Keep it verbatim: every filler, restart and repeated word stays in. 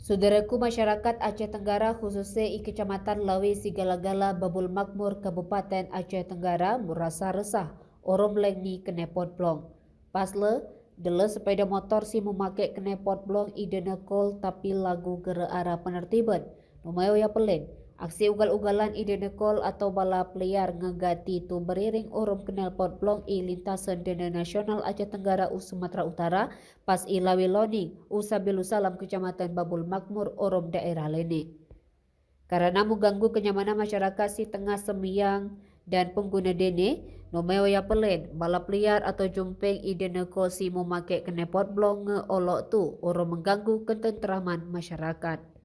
Sudarku masyarakat Aceh Tenggara, khususnya i Kecamatan Lawi Sigala-gala, Babul Makmur, Kabupaten Aceh Tenggara, murasa resah orom lengni kene potblong. Pasle, dele sepeda motor si memake kene potblong i denekol tapi lagu gere ara penertiben. Numay oya pelen, aksi ugal-ugalan i denekol atau balap liar ngegati tu beriring orom kene potblong i lintasen dene nasional Aceh Tenggara u Sumatera Utara, pas i Lawi Loning, u Sabilusalam, Kecamatan Babul Makmur, orom daerah lene. Karena mengganggu kenyamanan masyarakat si tengah semiyang dan pengguna dene, numay oya pelen, balap liar atau jumping i denekol si memake kene potblong nge olok tu orom mengganggu ketentraman masyarakat.